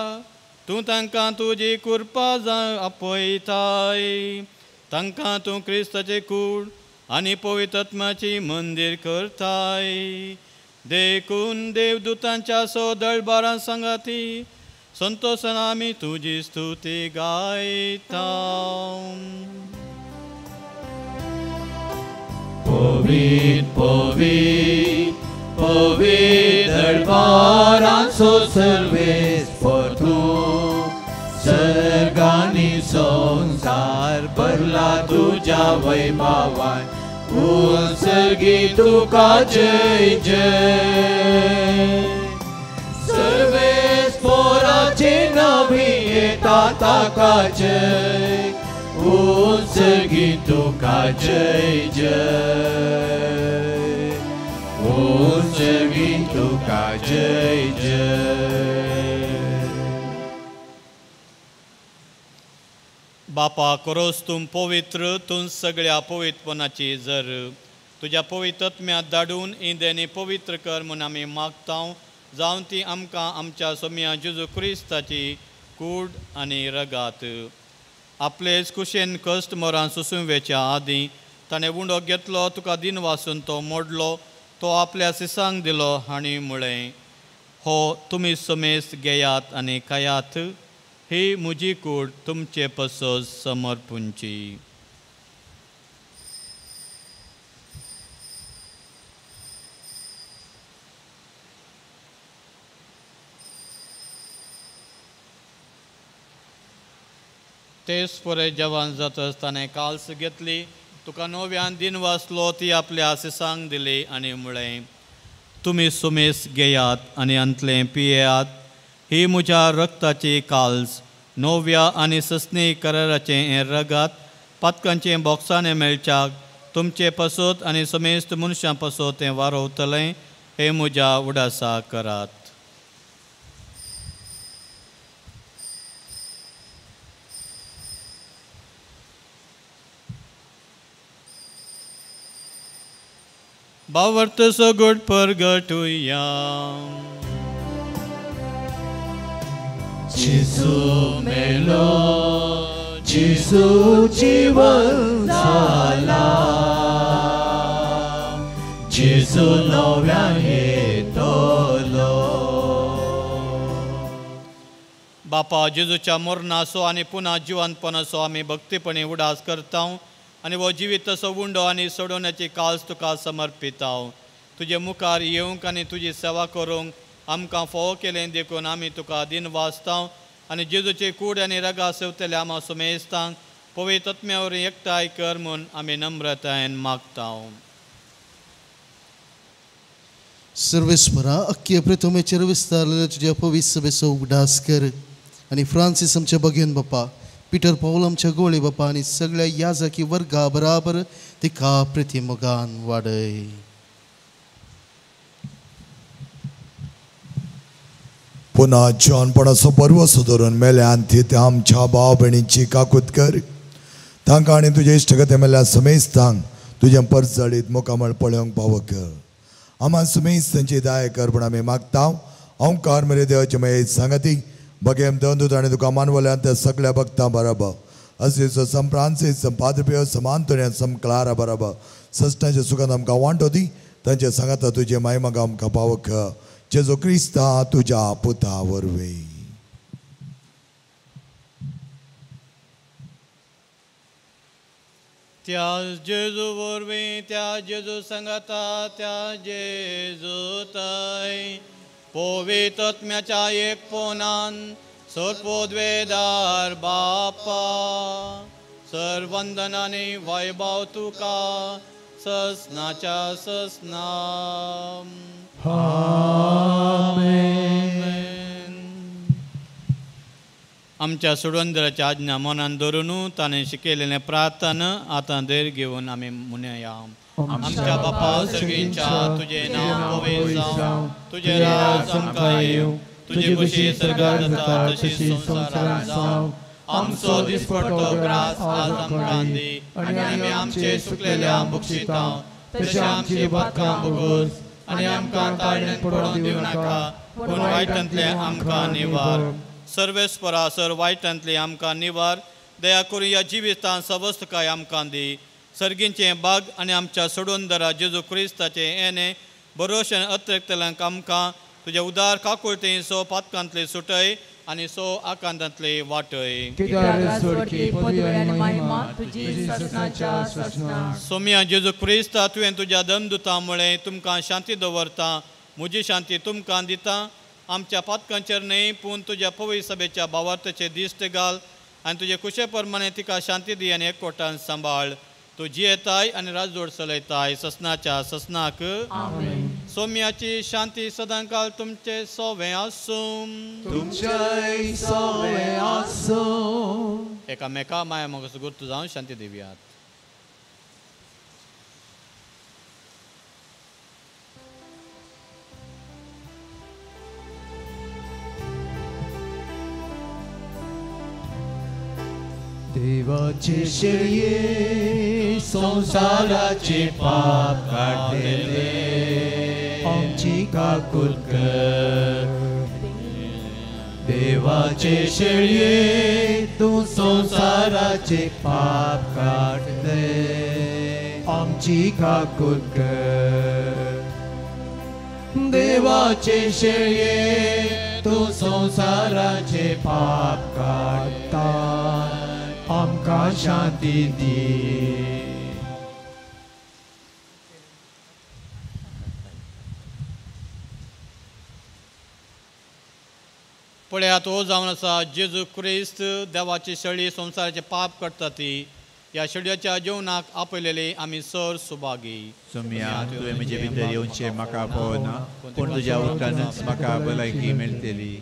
तूं तांकां तुजी कृपा आपयताय. तांकां तूं क्रिस्ताचे कूड आनी पवित्र आत्म्याची मंदीर करताय. देखून देवदूतांच्या सदळबारां सांगाती संतोषान आमी तुजी स्तुती गायता. पवित्र पवित्र पवित्र दरबारांचो सर्वेस्पोर तूं सर्गांनी संवसार भरला तुज्या वैभवान उत्सर्गी तुका जय जय. सर्वेस्पोराचे नावी येता ताका जय उत्सर्गी तुका जय जय उत्सर्गी तुका जय जय. बापा करोस तूं पवित्र तूं सगळ्या पवित्रपणाची जर तुज्या पवित्र आत्म्यात धाडून इंदेनी पवित्र कर म्हूण आमी मागता जावन ती आमकां आमच्या सोम्या जेजू क्रिस्ताची कूड आनी रगात. आपलेच कुशेन कश्ट मरान सोसूं आदीं ताणें उंडो घेतलो तुका दिन वासून तो मोडलो तो आपल्या सिसांक दिलो आनी म्हळें हो तुमी समेस्त घेयात आनी खायात ही म्हजी कूड तुमचे पसत समर्पूंची. तेच परे जेवण जातच ताणें काल्स घेतली तुका नव्यान दिन वाचलो ती आपल्या आसिसांक दिली आनी म्हळें तुमी सुमेस घेयात आनी अंतलें पियेयात ही म्हज्या रक्ताची काल्स नव्या आनी सस्नी कराराचें हें रगात पातकांचें बोक्साणें मेळच्याक तुमचे पासत आनी समेस्त मनशां पासत तें वारोवतलें हें म्हज्या उडासा करात. भावार्थ सगट परगटुया. जेजू मेलो, जेजू जिवन जाला, जेजू नव्यान येतलो. बापा जेजूच्या मरणाचो आनी पुन्हा जिवंतपणाचो आमी भक्तीपणी उडास करता आनी हो जिवीत तसो उंडो आनी सोडोवण्याची काज तुका समर्पिता. तुजे मुखार येवंक आनी तुजी सेवा करूंक आमकां फावो केलें देखून आमी तुका दिन वाचता आनी जेजूची कूड आनी रगा सेवतल्या आमा सुमेस्तांक पवित्र आत्म्या वरवीं एकठांय कर म्हूण आमी नम्रतायेन मागता. सर्वेस्परा अख्खे प्रथमेचेर विस्तारलेल्या तुज्या पवित्र सभेचो उगडास कर आनी फ्रांसीस आमच्या बगेन बापा, पिटर पावल आमच्या गोळे बापा आनी सगळ्या याजकी वर्गा बराबर तिका प्रतिमोगान वाडय. पुन्हा जिवनपणाचो परवसो धरून मेल्यान ती आमच्या भाव भयणींची काकूत कर. तांकां आनी तुजे इश्टगते मेल्या समेस्तांक तुजें परजळीत मुखामळ पळोवंक पावो कर. आमा सुमेस्त तांची दया कर म्हूण आमी मागता. ओंकार मेरे देवाचे मागीर सांगाती बगेम दोन आनी तुका मानवल्यान त्या सगळ्या भक्तां बरोबर असेचो सम फ्रांसीस सम पाद्रपियो सम आंतोनिया सम क्लारा बरोबर सस्टांच्या सुखान आमकां वांटो दी. तांचे सांगाता तुजे मायमाग आमकां पावो कर. जेजू क्रिस्ता तुज्या पुता वरवीं. त्या जेजू वरवीं, त्या जेजू सांगाता, त्या जेजू तय पवित्र आत्म्याच्या एकपणान सर्वोद्वेदार बापा सर्वंदनानी वैभव तुका ससनाच्या ससना. आमेन. आमच्या सोडवंदराच्या आज्ञा मनान धरून ताणें शिकयलेलें प्रार्थना आतां धैर्य घेवन आमी म्हणया. आमच्या बापा सर्गींच्या तुजें नांव पवित्र जावं, तुजें राज आमकां येवं, तुजी खुशी सर्गार जाता तशी संवसारांत जावं. आमचो दिसपट्टो ग्रास आज आमकां दी आनी आमी आमचे सुकलेल्या बक्षिता तशें आमची पातकां भोगोस आनी आमकां ताळणेंत पडोवंक दिवं नाका, पूण वायटांतलें आमकां निवार. सर्वेस्परा सर वायटांतलें आमकां निवार. दया करून ह्या जिवितांत सवस्तकाय आमकां दी. सर्गींचें बाग आनी आमच्या सोडूनदरा जेजू क्रिस्ताचें येणें भरोश्यान अत्रेकतल्यांक आमकां तुज्या उदार काकुळते सो पातकांतले सुटय आनी सो आकांतांतले वाटय. सोम्या जेजू क्रिस्ता तुवें तुज्या दमदुता मुळे तुमकां शांती दवरता, म्हजी शांती तुमकां दिता. आमच्या पातकांचेर न्हय पूण तुज्या पवित्र सभेच्या भावार्थाचे दिश्ट घाल आनी तुजे कुशे प्रमाणे तिका शांती दी आनी एकवटान सांबाळ. तूं जियेताय आनी राजजोड चलयताय ससनाच्या ससनाक. सोम्याची शांती सदांकाळ तुमचे सोवे आसूं. तुमचेय सोवे आसूं. एकामेका माया मोगाचो गुर्त जावन शांती दिवयात. देवाचे शेळये संवसाराचे पाप काडटले, आमची काकूत कर. देवाचे शेळये तूं संवसाराचे पाप काडटले, आमची काकूत कर. देवाचे शेळये तूं संवसाराचे पाप काडटा, आमकां शांती दी. पळयात हो जावन आसा जेजू क्रिस्त देवाची शेळी संवसाराचे पाप करता ती ह्या शेळयाच्या जेवणाक आपयलेली आमी सर सुभागी. सोम्या तुवें म्हजे भितर येवचें म्हाका पळोवना, पूण तुज्या उदकानूच म्हाका भलायकी मेळटली.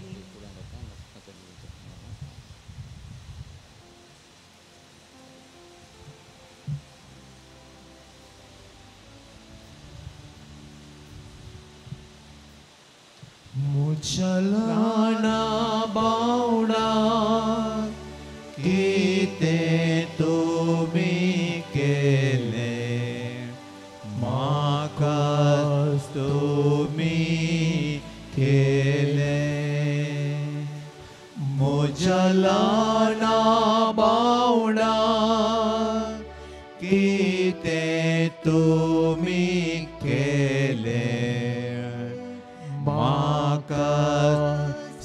मुझलाना बावडा कितें तुमी केलें म्हाका तुमी केलें मुझलाना बावडा कितें तुमी केलें म्हाका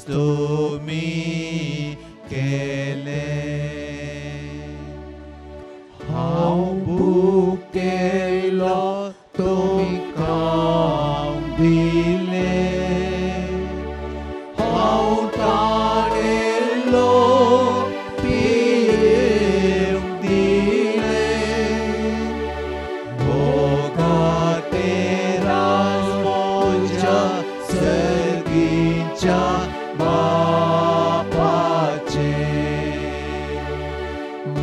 तुमी केलें हांव भुकेलो तुमी काम दिलें हांव ताणेलो पियेवंक दिलें भोगाते राज म्हज्या सर्गीच्या बापाचें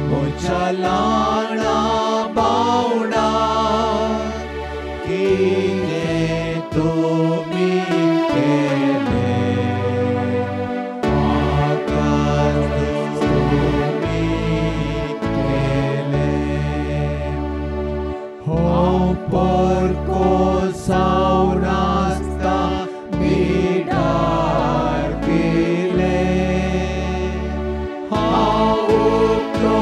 म्हज्या ल्हाना बावडा कितें तुमी केलें म्हाका तुमी केलें हांव परको जावन आसता बिडार केलें हांव उकतो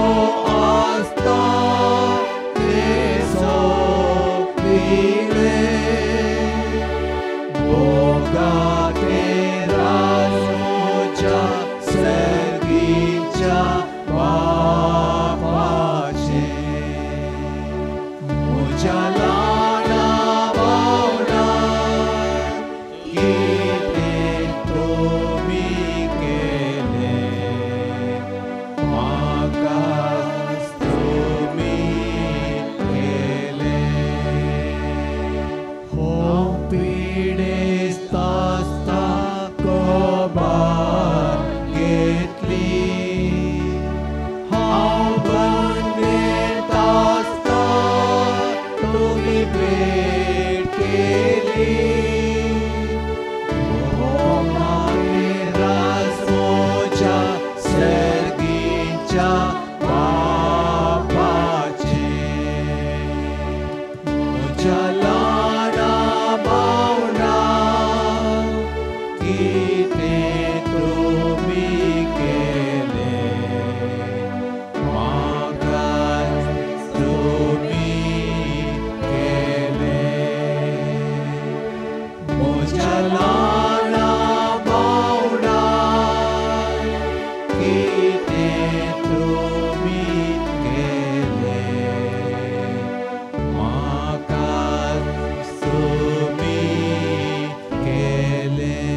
आसता न्हेसो दिलें भोगाते राज म्हज्या सर्गीच्या बापाचें म्हज्या ल्हाना बावडा कितें तुमी केलें म्हाका तुमी केलें हांव पिडेस्त आसता खबर घेतली हांव बंदेंत आसता तुमी भेट केली भोगाते राज म्हज्या सर्गीच्या बापाचें म्हज्या ल्हाना बावडा कितें तुमी केलें म्हाका तुमी केलें म्हज्या ल्हाना बावडा कितें तुमी केलें म्हाका तुमी केलें.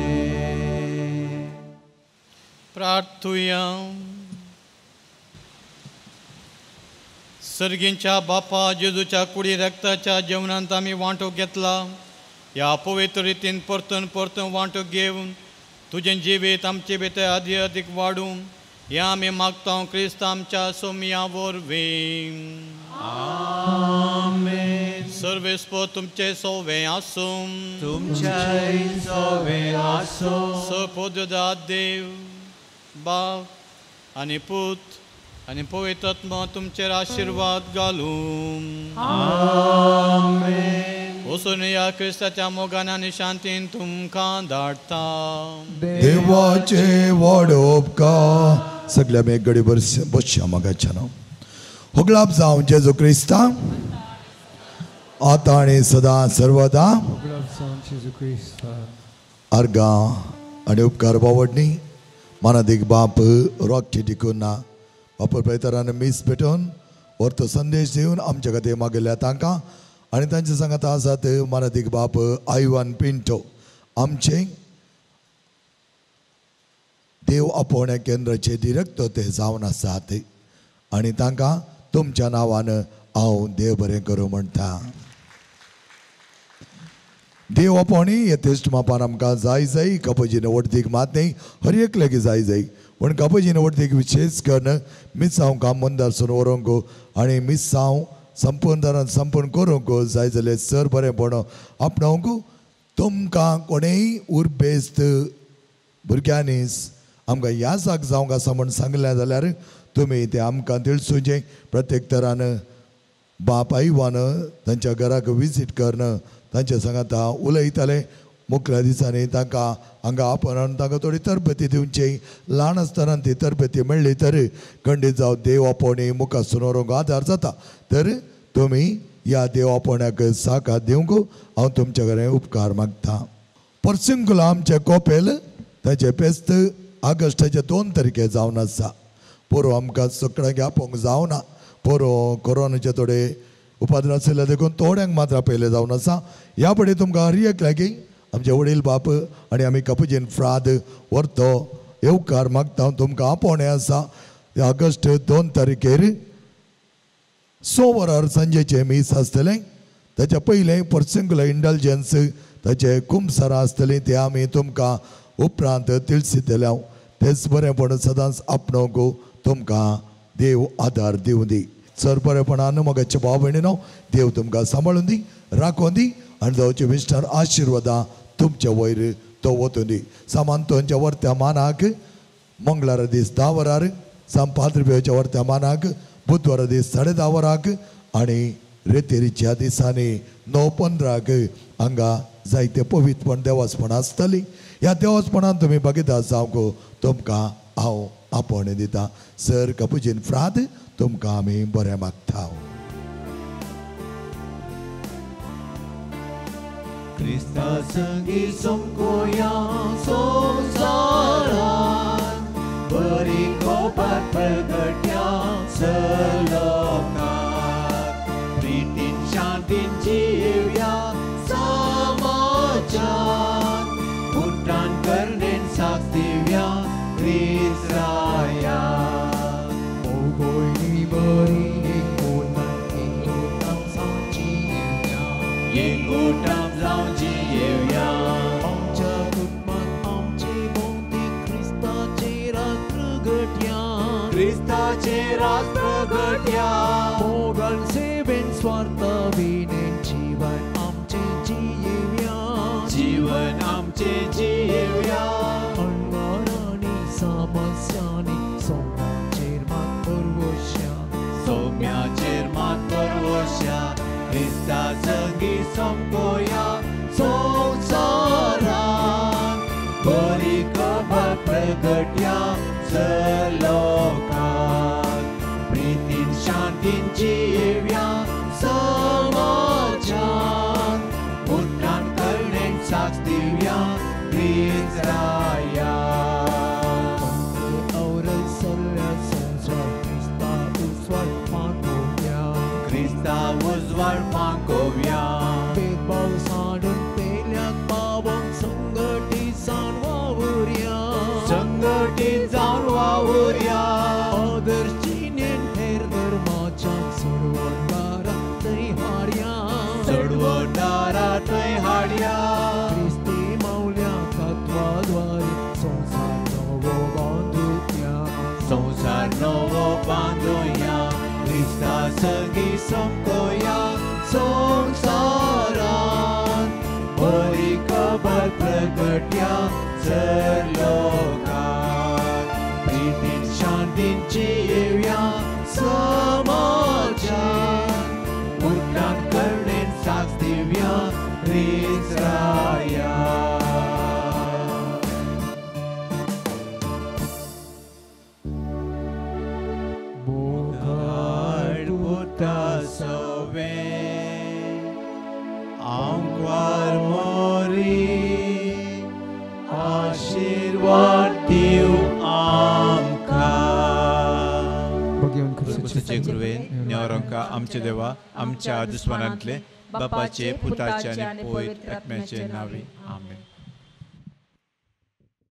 प्रार्थुया. सर्गींच्या बापा जेजूच्या कुडी रक्ताच्या जेवणांत आमी वांटो घेतला ह्या पवित्र रितीन परतून परतून वांटो घेवन तुजें जिवीत आमचे भितर आदी अदीक वाडूं ह्या आमी मागता क्रिस्त आमच्या सोमया वरवीं. आमेन. सर्वेस्पो तुमचे सोवे आसूं तुमच्याय सोवे आसूं. सपोदा देव बाप आनी पूत आनी पवित्र आत्मा तुमचेर आशिर्वाद घालूं. आमेन. वचून ह्या क्रिस्ताच्या मोगान आनी शांतीन तुमकां धाडटा. देवाचे व्हड उपकार सगल्या आमी एक घडी बसया मागाच्या नांव होगळाप जावं जेजू क्रिस्ता आतां आनी सदां सर्वदा. अर्गां आनी उपकार बावडणी मानादीक बाप रॉकी डिकुना बापर प्रेतरान मीस पेटोवन व्हरतो संदेश दिवन आमच्या खातीर मागिल्ल्या तांकां आनी तांचे सांगात आसात मानादीक बाप आयवान पिंटो आमचे देव आपोवण्या केंद्राचे डिरेक्टर ते जावन आसात आनी तांकां तुमच्या नांवान हांव देव बरें करूं म्हणटा. देव आपोवणी हे तेश्ट मापान आमकां जाय जाय कपजीन वडतीक मात न्ही हर एकल्याक जाय जाय पूण कपजीन वडतीक विशेश करून मिसांव काम मंदारसून व्हरूंक आनी मिसांव संपूर्ण संपूर्ण करूंक जाय जाल्यार सर बरेंपण आपणावंक तुमकां कोणेय उर्बेस्त भुरग्यांनी आमकां ह्या जाग जावंक आसा म्हूण सांगलें जाल्यार तुमी तें आमकां तिळसुचें. प्रत्येक तरान बाप आयवान तांच्या घराक विजीट करून तांच्या सांगाता उलयताले. मुखल्या दिसांनी तांकां हांगा आपोवन तांकां थोडी तरबेती दिवची. ल्हान आसतना ती तरबेती मेळ्ळी तर खंडीत जावं देव आपोवणी मुखासून व्हरूंक आदार जाता. तर तुमी ह्या देव आपोवण्याक साकार दिवंक हांव तुमच्या कडेन उपकार मागता. पर्सिंकुला आमचें कोपेल ताचें फेस्त ऑगस्टाचे 2 तारखे जावन आसा. पोरूं आमकां सगळ्यांक आपोवंक जावना, पोरूं कोरोनाचे थोडे उपद्र आशिल्ले देखून थोड्यांक मात्र आपयलें जावन आसा. ह्या फुडें तुमकां हर एक लागीं आमचे वडील बाप आनी आमी कपुजीन फ्राद व्हरतो येवकार मागता. तुमकां आपोवणें आसा ऑगस्ट 2 तारखेर 6 वरार सांजेचें मीस आसतलें. ताच्या पयलें पर्सिंकुला इंडल्जन्स ताचे कुमसारां आसतलीं ते आमी तुमकां उपरांत तिळसितले. तेच बरेंपण सदांच आपणोवंक तुमकां देव आदार दिवं दी. सर बरेपणान मगाचे भाव भयणीनो देव तुमकां सांबाळून दी, राखून दी आनी देवाचे विस्तार आशिर्वादां तुमच्या वयर तो वतून दी. सामान तुमच्या वर्त्या मानाक मंगळारा दीस 10 वरार, साम पाद्रपेच्या वर्त्या मानाक बुधवारा दीस 10:30 वराक आनी रेतेरीच्या दिसांनी 9:15 हांगा जायते पवित्रपण देवासपण आसतली. ह्या देवासपणान तुमी भागीदार जावंक तुमकां हांव आपोवणें दिता. सर कपुजीन फ्राद तुमकां आमी बरें मागता. क्रिस्ता संगी समकोया संवसारान बरी खबर प्रगट्या सलोकात प्रीतीन शांतीन जिवया समाजान उट्टान करणेन साक्ष दिवया क्रिस्ताया. मोगोयनी बरी एकुणां एकुटां जावं जियेवया, एकुटां जावं जियेवया. आमच्या कुटुंबात आमचे भोंवती क्रिस्ताचे राज प्रगट्या, क्रिस्ताचे राज प्रगट्या. मोगान सेवेन स्वार्था विणेन जीवन आमचें जियेवया, जीवन आमचें जियेवया. अणवारांनी समस्यांनी सौम्याचेर मात परवश्या, सौम्याचेर मात परवश्या. क्रिस्ता संगी समकोया संवसारान बरी खबर प्रगट्या सलोकात प्रीतीन शांतीन जियेवया समाजान उट्टान करणेन साक्ष दिवया क्रिस्ताया. क्रिस्ता उजवाड पांकोवया, भेदभाव साडून पेल्याक पावोवंक संघटीत जावन वावुरया, संघटीत जावन वावुरया. आदर्श जिणेन हेर धर्माच्या सोडवणदारा थंय हाडया, सोडवणदारा थंय हाडया. क्रिस्ती मावल्या तत्वाद्वारे संवसार नवो बांदुया, संवसार नवो बांदुया. क्रिस्ता संगी समकोया संवसारान बरी खबर प्रगट्या सलोकात प्रीतीन शांतीन जियेवया समाजान उट्टान करणेन साक्ष दिवया क्रिस्ताया. आंकवार मोरी आशीर्वाद दिव आमकां. क्रिस्ताचे कृपेन नेवरोंका आमचे देवा आमच्या दुस्मानांतले बापाचे पुताचे आनी पवित्र आत्म्याचे नांवे आमेन.